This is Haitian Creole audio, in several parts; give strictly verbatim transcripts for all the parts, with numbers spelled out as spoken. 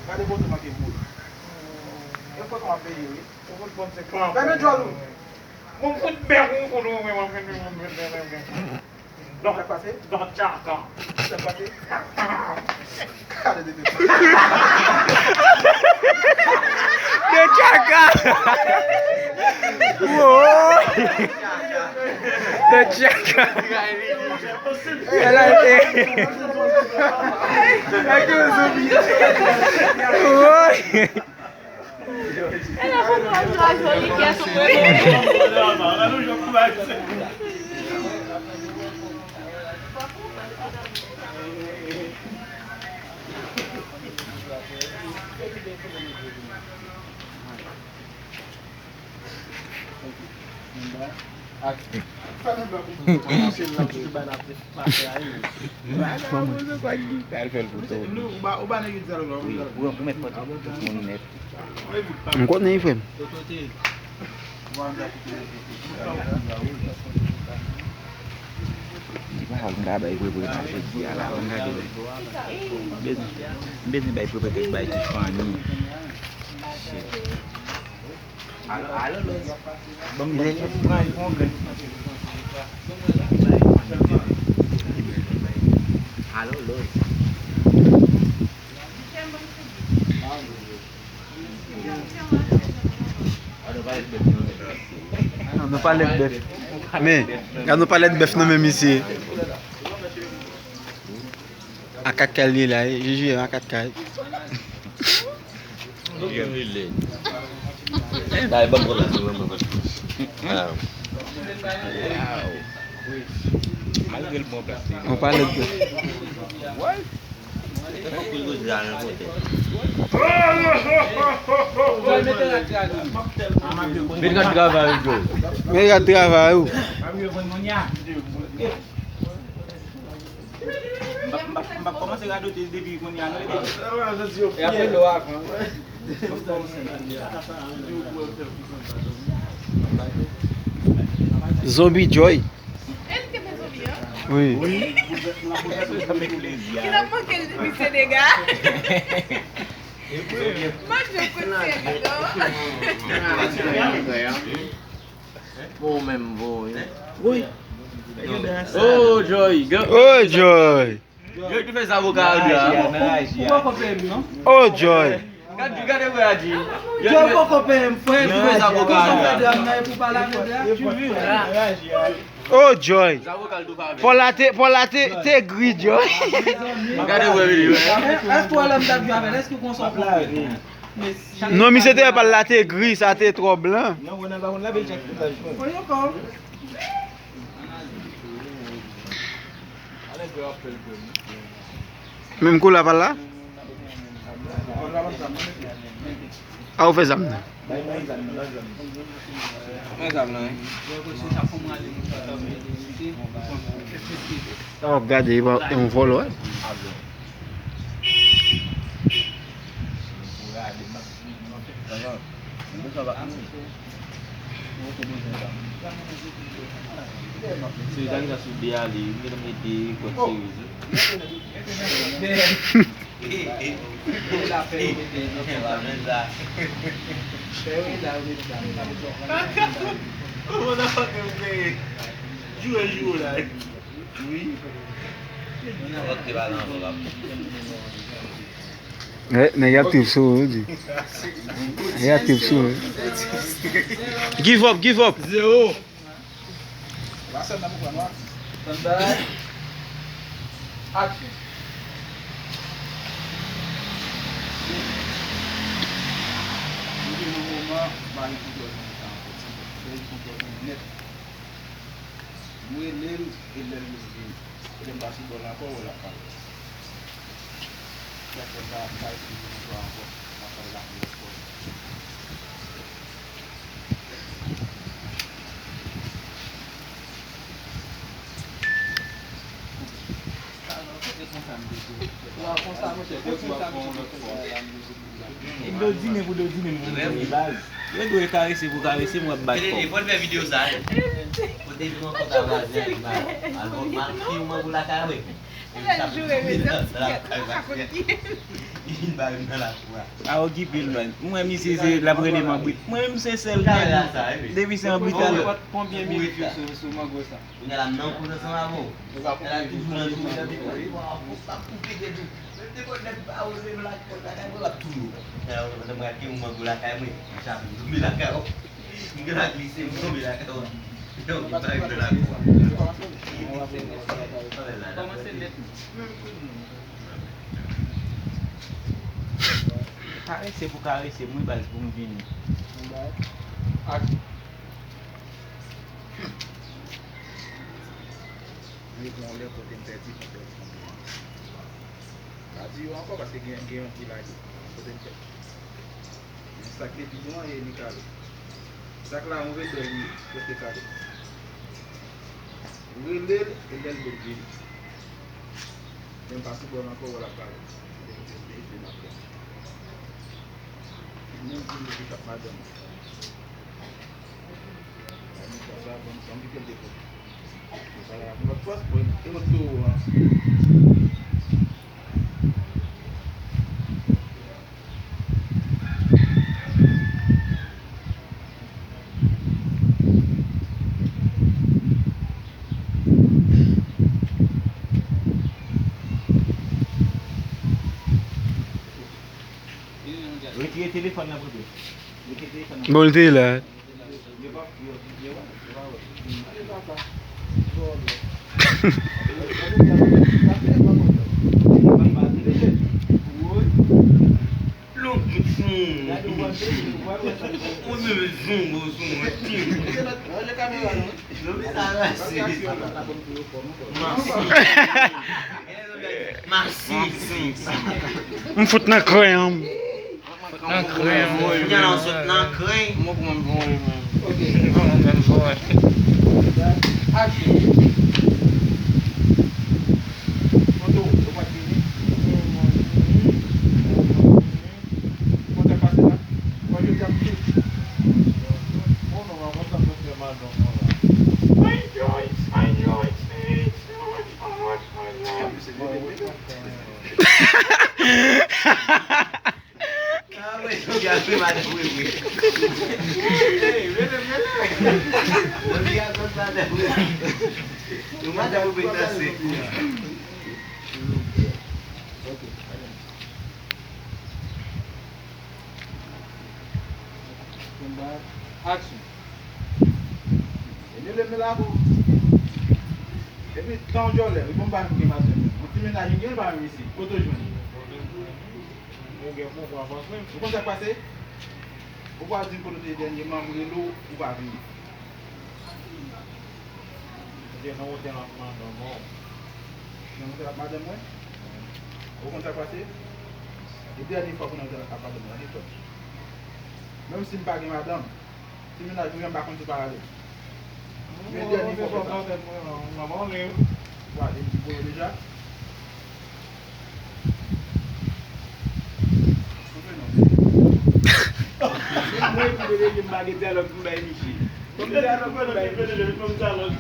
Gade kote manke boul. E kote w ap peye, wi. Ou fout ban m senk. Gade djòl ou. Mwen fout bèk ou fout ou mwen mwen mwen. Don, don tchaka. Sa k pase? Gade de tèt. De tchaka. Woy. De tchaka. Èl a été. Èl a été zonbi. Woy. E la foto a joli pyès mwen. Al fè l pou tande. Ou ba, ou ba nèg yo di sa lòt la. Ou, ou mèt pote tout moun nèt. M konnen, frè m. Ki pa sa m ka bay prepe nan jodi a la, ban m gade. M bezwen, m bezwen bay prepe kèk bay ki funny. Shit. Alo, alo, Loz. Bon, lè li pran, li pran grenn. Alo, Loz. An nou pale de bèf. Men, an nou pale de bèf nan menm isi. A kat kay li la, Jiji a kat kay. Dayè, ban m pran plas li, ban m pran plas li. Ah. Malgre l bon plas li. An pale de bèf. Met rad travay ou, Joe. Met rad travay ou. M p ap, m p ap, m p ap kòmanse radote depi kounye a, non, epi. E apre lò avan. Zombie Joy. E li te fè zombie an? Wi. Wi. Ki t ap manke l depi se dega? Manje kote li non. Bon, menm bon, wi. Wi. Oh, Joy. Oh, Joy. Yo ki fè zavoka a la. Ou poko peye m non. Oh, Joy. Gade, gade frè a di. Joy poko peye m, frè. Yo ki fè zavoka a la. Pou pale avèk la. Oh, Joy. Zavoka l tou pa avè. Pòl la te, Pòl la te, te gri, Joy. Gade frè vini, frè. Èske ou wè lè m t ap jwe avè l, èske ou konn sa w poko peye m? Non, misye te wè pal la te gri, sa te twò blan. Non, Ronald pa konn lave l chak tout la jwe. Voyons pas. Menm koulè a pal la? A, ou fè zam nan. Sa w ap gade, e pa yon vòlò, wi. Se sa ki ta sou de ale, m gentan mete kòd seriz wi. Motherfucker, man. Joure, joure la. Wi. Eh, nèg y ap trip sou ou, wi. Nèg y ap trip sou ou. Give up, give up. Zero. Stand by. Action. Depi nan moman, Mari kontwòl nan mitan an, pèdi kontwòl nan nèt. M rele l, e lè l vini, e lè m pa sou bò l ankò, w wè l ap pale. Sa fè m pa, m pa itilize non pa ankò, m ap pale la pou lòt fwa. Sa nan kote konsa m te di. Wa konsa, monchè, kontinye sa, monchè. E Dodine pou Dodine, m konn baz. Yo dwe karese pou karese, m w ap bat kò. Fò l fè videyo sa, wi. Kote nou rankontre a vwazen, mal, mal, mal, fi w mwen pou lakay, wi. Lè l joure rezo ti kèt, ou pa konn ki. Li vin bare m nan lakou a. A okipe l, man. Mwen, misye se l ap rele m anbrit. Mwen menm se sèl nèg. Depi se anbrit alò. Konbyen minit yo sou, sou mango sa? Kounye a la, m nan koz ansanm avè w. Lè la toujou nan joure, lè m te konn, w ap koupe tèt ou. Menm depi lè m pa oze lakay mwen, l ap touye w. Lè m rake yon mango lakay mwen, m chape m tonbe lakay w. M gen la glise, m tonbe lakay w. Yo, m pa rive lakay w. Kòmanse nèt. Karese pou karese m wi baz pou m vini. Aksyon. Li pran yon lè kote m pèdi, m pèdi. Pa di yo ankò paske gen, gen yon ki lage. Kote m pèdi. Men sa k te pi bon an, e li kale. Sa k la, yon retè li prèske kale. Rele l, e lè l vle l vini. Lè m pa sou bò l ankò, wè l ap pale. Lè m te vle, vle m ap pran. Menm pou m te k ap madanm. Sa, sa, bon, sa, m kite l depo. Sa, yon lòt fòs, bon, e lòt towo an. Retire telefòn nan kote. Retire telefòn nan. Bon, l te la. Long zoom. Ou menm zoom, ou zoom, wi. Non, men sa, mèsi. Mèsi. Mèsi. M fout nan kren an. Nan kren an. Kounye a la, w sot nan kren. Mwen kòman m voye menm. Mwen menm voye. Aksyon. Foto, ou pa t vini. Kòman sa pase la? Kòman yo t ap di? Oh non, avan sa, mwen fè madanm mwen la. Ah, wi, yo gade madanm wi, wi. Hey, rele, rele. Yo gade madanm wi. Yo madanm wi, danse. Aksyon. Epi lè m la pou. Epi tan w djòlè, epi m pa vin gen madanm. Yon ti mennaj m gen, l pa menm isi. Kote w jwenn li? Ou gen pwogram avans menm. Ou konn sa k pase? Ou pa di m kote w te ye dènyèman, m rele w, ou pa vini. Ou te nan otèl ak madanm ou. Nan otèl ak madanm mwen? Ou konn sa k pase? E dènye fwa pou nan otèl ak madanm mwen, nan ki fwa? Menm si m pa gen madanm, si mennaj mwen, m pa konn si w pa rale. Men dènye fwa w fè sa. Wa, depi pou yo deja. Mwen ki te rele m pa gen dyalòg pou m bay misye. Kòm dyalòg pou m bay misye. Kòm dyalòg.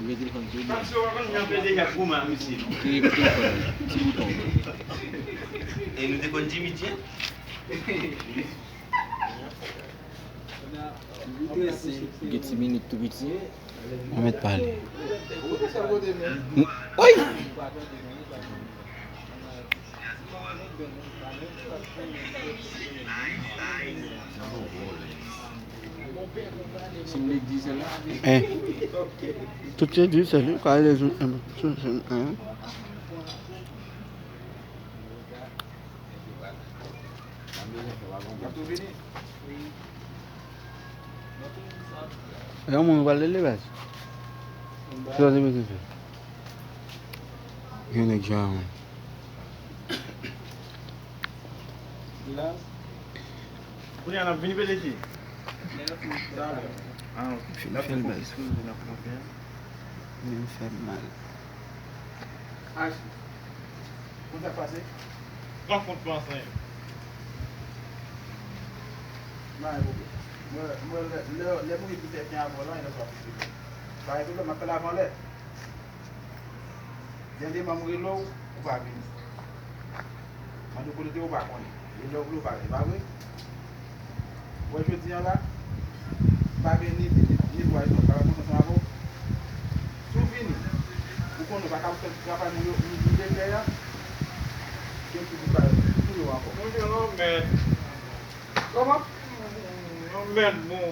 Koupe telefòn tou. Paske w pa konn jan P D G ap goumen ak misye non. Ti bouton. E nou te konn Jimmy Jam? Gen ti minit tou piti. Mwen mèt pale. Woy! Hein. Tout se di, se li, kwa le jou, hein. Yon moun pral rele baz. Sa se bezwen fè. Gen nèg jan an. Kounye a n ap vini P D G. Talè. Ah, ok. Fè l baz. Men m fè mal. Aksyon. Konn sa k pase? Pran kont panse. Nan, e pwoblèm. Mwen, mwen, lè, lè, lè moun ki fè fen avè w la, e nan sa pwoblèm. Pa gen pwoblèm, m ap pale avè w anlè. Dènye mwa m rele w, ou pa vini. Mande w kote w te ye, ou pa konnen. Rele w, ou pa vini, pa vre? Ou wè jodi a la, pa gen ni vizit, ni vwayaj, non, pa ka kontan ansanm avè w. Si w vini, ou konnen w pa ka fè travay nou yo, nou, nou te fè a, gen ki vin pa, ki touye w ankò. Mwen gen lanmèd. Kòman? Lanmèd, bon.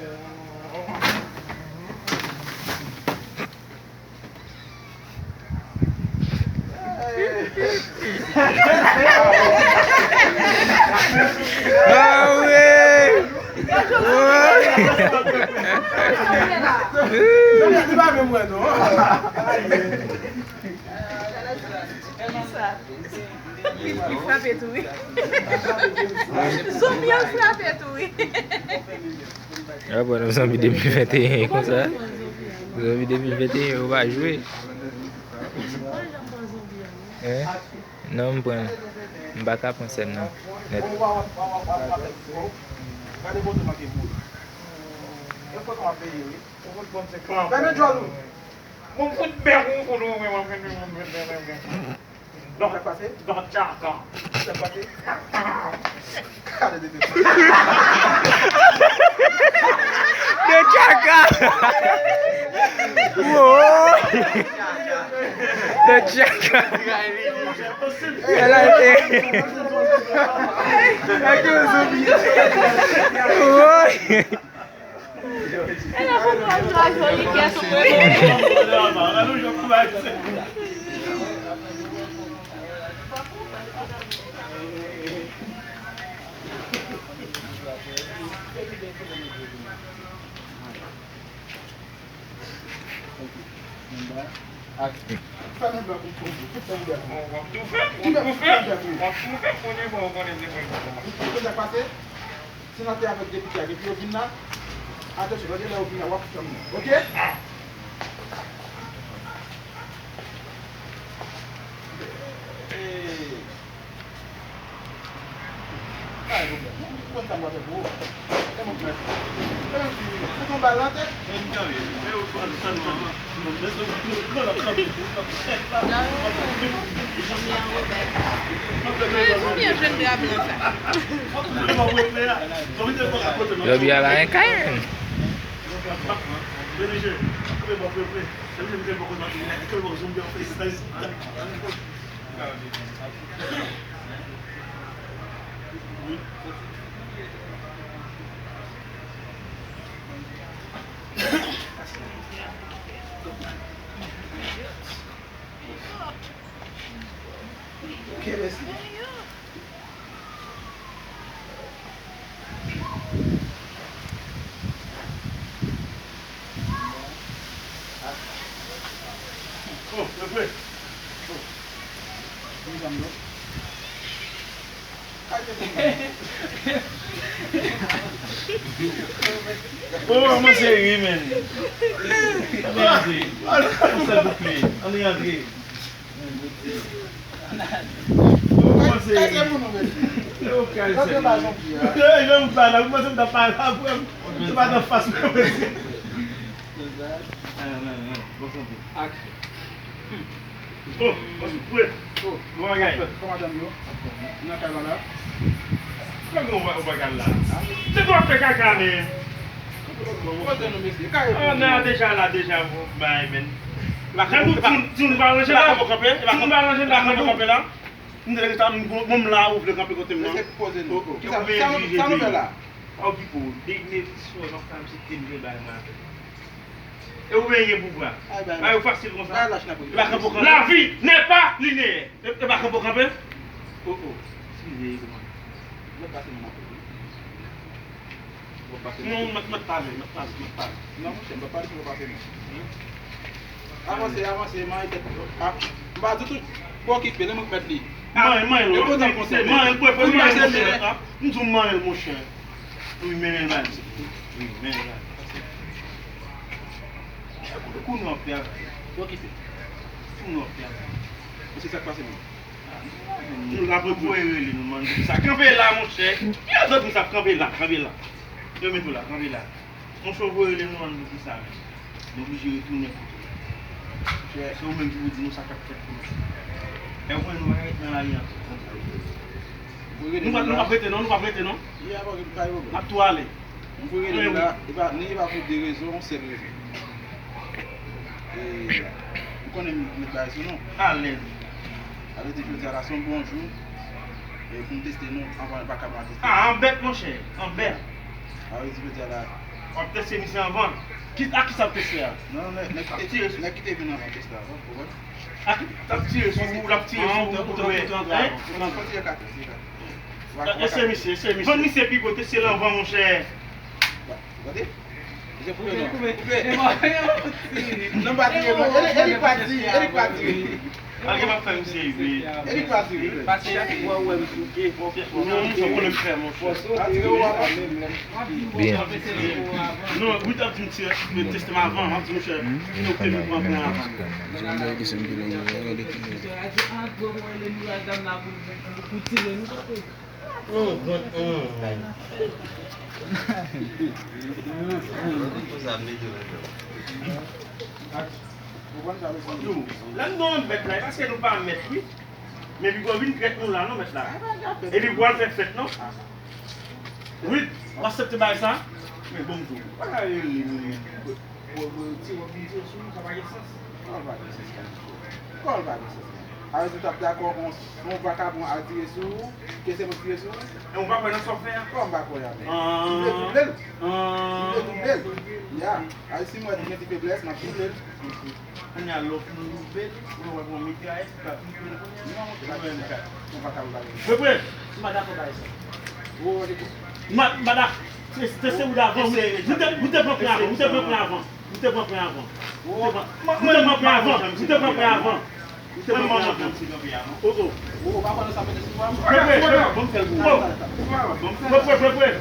Ah wi! Li pa menm wè non. Li, li frape tou wi. Zonbi an frape tou wi. Ah bon, zanmi de mil venteyen konsa. Zanmi de mil venteyen, yo pa jwe. Hein? Non, m pran. M pa ka pran sèn nan. Nèt. Gade kote manke boul. E kote w ap veye wi. Ou fout bon se klan. Fèmen djòl ou. Mwen fout bèk ou fout ou mwen mwen mwen mwen mwen mwen. Donk, sa k pase? Donk, tchaka. Sa k pase? Gade de de. De tchaka. Woy. De tchaka. Èl a ete. Èl a ete. Woy. E nan foto a joli kè sou mwen. Aksyon. Fèmen blan pou m. W ap toufe m, w ap toufe m, w ap toufe m, premye fwa w konnen se mwen ki kòmanse. Ou konn sa k pase? Senatè avèk depite a, depi yo vin la, atansyon, lòt lè yo vin la, w ap janm nan, oke? Ee. Pa gen pwoblèm. Mwen konn sa m pral fè pou ou. E mwen k mèt. E menm si ou gon bal nan tèt. Zanmi an jwenn dra blan sa. Lòbi a la en kay menm. Ok, mèsi. Oh, yo pre. Oh. Vini zanmi yo. Oh, mwen se ri, men. Ann rantre. Ann rantre. Ann rantre. Kay se pou nou, mesye. Yo, kay se pou nou. Yo, yo, m pa la, ou panse m ta pa la, frè m? Se pa nan fas mwen, mesye. Aksyon. Oh, bòs ou pre. Oh, bon bagay. Kòman madanm yo? Nan kay la la. Kòman ou pa, ou pa kay la? Se kwa fè kaka, men? Kote nou, mesye? Kay pou nou. Ah, nan, deja la, deja, bon, bay, men. Jan nou, jan nou pa ranje la. Jan nou pa ranje la. Jan nou kanpe la. M te rete sa, m, bon, m la, ou vle kanpe kote m nan? Mesye, poze nou. Kisa, sa nou, sa nou fè la? Okipe w. Depi m te sou w, m ap fè m se te m te bay mwen avè w. E ou menm gen pouvwa. Ay, bay. Bay ou fasil konsa. Bay lach nan prizon. E pa kanpe w kanpe. La vie n'est pas linéaire. E, e pa kanpe w kanpe. Oh, oh. Eskize, kòman? Mwen pase nan mwen. Non, mèt, mèt pale, mèt pale, mèt pale. Non, monchè, m pa pale pou yo pase non. Avanse, avanse, mare tèt. Ah, m pa di tout. Bon, okipe, lè mwen k mèt li. Mare, mare l, mare l, mare l, mare l, monchè. M di w mare l, monchè. Wi, mennen l ba m. Wi, mennen l ba m. Kou nou ap fè avè l. Okipe. Kou nou ap fè avè l. E se sa k pase menm. Nou la pou voye rele nou, man, pou sa. Kanpe la, monchè. Ki lòt moun sa ap kanpe la, kanpe la. Yo met ou la, kanpe la. Monchè, ou voye rele nou, man, pou sa, men. Nou oblije retounen kote nou. Se ou menm ki pou di nou sa k ap fèt pou nou. Lè ou konnen nou pa ret nan lari ankò. Nou p ap, nou p ap rete non, nou p ap rete non. N ap tou ale. M vle rele nou la, e pa, ni e pa pou de rezon, yon sèl rezon. E, m konnen m met bagay sou nou. Alèz. Sa vle di jodi a la se yon bon jou. E pou m teste nou, anvan l pa ka pran teste. Ah, an bèt, monchè. An bèt. Sa vle di jodi a la. W ap teste misye anvan. Ki, a ki sa ap teste a? Non, non, nèg ki te, nèg ki te vin anvan teste a, w konprann? A ki, l ap tire sou ou, l ap tire sou ou, ou te wè. Hein? Eseye misye, eseye misye. Vann misye pi gwo, teste l anvan, monchè. Gade. Misye koupe non. Koupe. Non, pa tire non. E li, e li pa tire, e li pa tire. Al gen m ap fè misye vre. E li pa tire. Paske chak fwa ou wè misye, ou gen konfyans. Non, misye konnen m fè, monchè. Atire ou a pa. Byen. Non, Ruth ap di m tire, teste m avan, m ap di monchè, nou te vin pran pran avan. Jan bagay ki se m te nan mwen, gade ki. Misye a di, ah, bon, mwen, le miraj dam la pou, pou, pou tire nou, kote? Yo, lè n gen yon bèt la, e paske nou pa mèt, wi. Men pi gwo vin trèt nou la, non, mèt la. Epi pou al fè fèt, non? Wi, w aksepte bagay sa? Men bon, m di w, pa ka rele nou. Ou, ou, ti wòb li tire sou nou, sa pa gen sans. Kòman l pa gen sans, man? Kòman l pa gen sans, man? Alò, ou t ap dakò yon, yon vakabon al tire sou ou, ke se mwen ki tire sou ou? E ou pa kwè nan sa w fè a? Kòman m pa kwè a, men? Ah. M vle double l. Ah. M vle double l. Ya. Alò, si m wè gen ti feblès, m ap double l. Kounye a, lè w fin double l, ou wè yon mitrayèt ki pa double l. Non, ou wè M kat. Ou pa ka, ou pa gen. Prepare. M pa dakò bagay sa. Ou wè, ou wè, M pa, m pa dakò. Se, se, se ou davan, ou te, ou te pran pran avan, ou te pran pran avan, ou te pran pran avan, ou te pran pran avan, ou te pran pran avan, ou te pran pran avan. Oh, oh. Oh, oh, pa pran sa mete sou mwen. Prepare, prepare, bon, fè l pou ou. Prepare, prepare.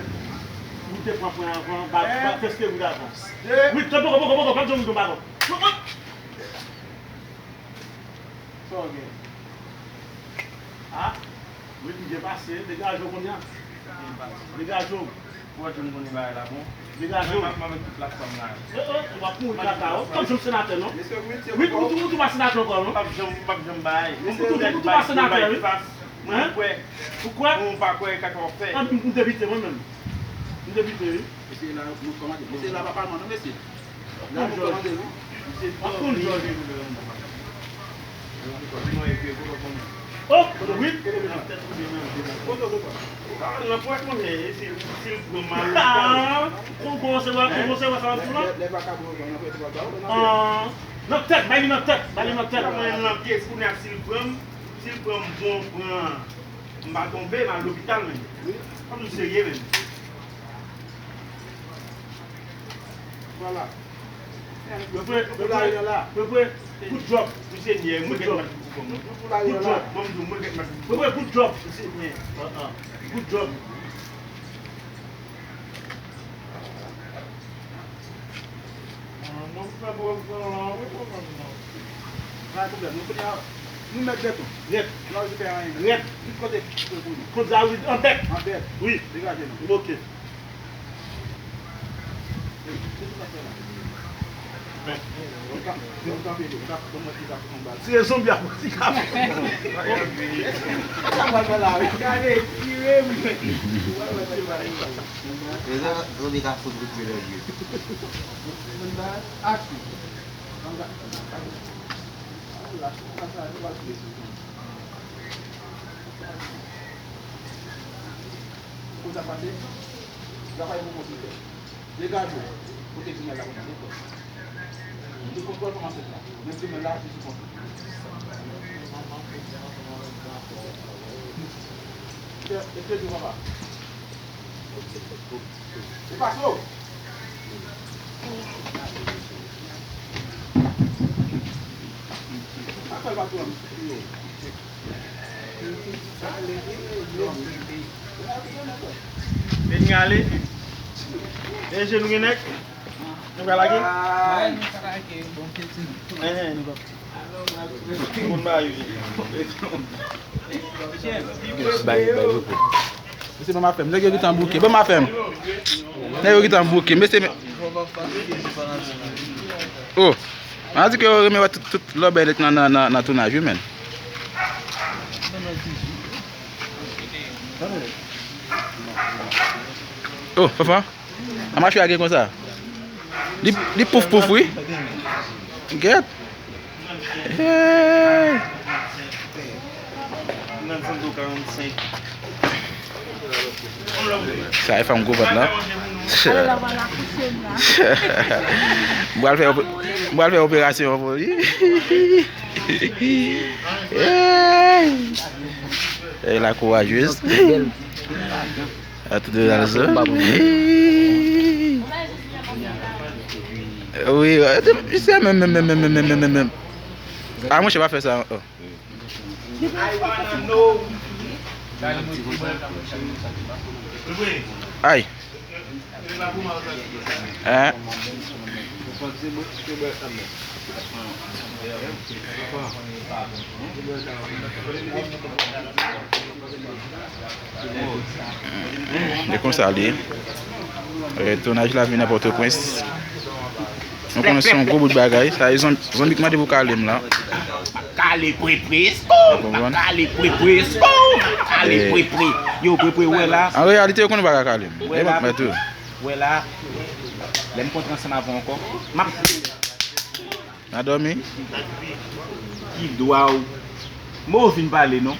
Ou te pran pran avan, ba, ba, teste ou davan. Wi, poko, poko, poko, pa janm tonbe avan. Sa w gen? Ah, wi, li byen pase. Degaje w kounye a. Degaje w. Ou wè jan m konnen bagay la bon. Degaje w. Mwen, m ap, m ap met tout lafwa m la. Eh, eh, w ap mouri kaka, wi. Ou p ap janm senatè, non. Wi, ou tou, ou tou pa senatè ankò, non. M p ap janm, m p ap janm bay. Ou tou, ou tou pa senatè, wi. Hein? Ou kwè? Ou kwè? Ou pa kwè kaka w ap fè. Ah, m, m depite, mwen menm. M depite, wi. Mesye la, nou kòmande. Mesye la pa palman non, mesye. La nou kòmande, wi. Mesye, w ap konn jòj. Oh, wi. Ah, nan pwèt, monchè, e si, si l pran mal. Ah, ou kòmanse wè, ou kòmanse wè sa ap di la? Ah, nan tèt, bay li nan tèt, bay li nan tèt. Mwen nan pyès, kounye a, si l pran m, si l pran m bon, pran, m pa tonbe, m al lopital menm. Fò nou serye menm. Vwala. Prepare, prepare, prepare. Good job. Good job. Good job. Prepare, good job. Good job. Pa gen pwoblèm, nou kounye a, nou mèt dèt nou. Nèt. Nou pa bezwen pè anyen. Nèt. Tout kote, kote pou nou. Kont sa, wi, an tèt. An tèt. Wi. Degaje nou. Ok. Se tout sa fè la. Tire zonbi a pou ti kafe. Sa pral fè la, wi. Gade, tire m. Mezanmi, ka fout ritye lè vye. Aksyon. Kote sa pase? Travay pou kontinye. Degaje w. Kote grimèl la konsa, degaje w. Li kontwòl kòman fèt la. Men grimèl la, li sou kontwòl. Èske, èske di papa? E pa cho. Apèl patwon an. Vin ale. E je nou gen nèg. Nou ka lage? Enhen. Moun ba yo. Bay, bay, bay. Mesye, ban m afè m. Nèg yo gentan bouke. Ban m afè m. Nèg yo gentan bouke. Mesye, men. Fò pa fatige, se pa nan tèt. Oh, mwen di ke yo renmen wè tout, tout lòbèy nèt nan, nan, nan, nan tounaj wi, menn. Oh, Fanfan, a mache a gen konsa. Li, li pouf pouf, wi. Gèt. Hey. Sa e fanm gwo vant la. M pral fè ope-, m pral fè operasyon pou li. Hey. E la kourajez. A tout de la zòn. Wi, se menm, menm, menm, menm, menm, menm, menm, menm. A, monchè, pa fè sa. Oh. Ay. Hein? E konsa li ye. E, tounaj la vin nan Pòtoprens. Nou konnen se yon gwo bout bagay. Sa e zon-, zonbi k mande pou kale m la. Kale prepre, oh, konprann? Kale prepre, oh, kale prepre. Yo, prepre, wè la. An reyalite, yo konnen pa ka kale m. Wè la. Wè la. Lè m kontre ansanm avè w ankò, m ap Nan dòmi? Ki dwa w? Mo fin pale non.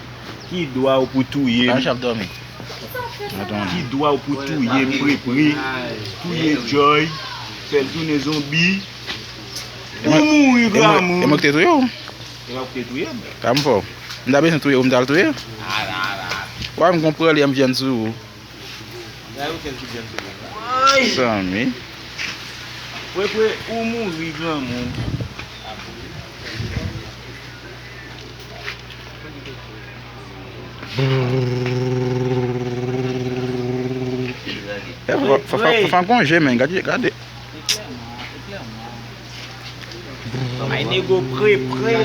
Ki dwa w pou touye m? Ki dwa w pou touye m, prepre? Touye Joy, fè l tounen zonbi. Ou mouri, granmoun. E mwen ki te touye w? E pa ou ki te touye m. Sa m fè w? M ta bezwen touye w, m t al touye w. Wè m gon pwoblèm vyann sou ou. Zanmi. Prepre, ou mouri, granmoun. Fè, fè, fè, fè, fè gon je, men, gade, gade. Ay, nego, prepre.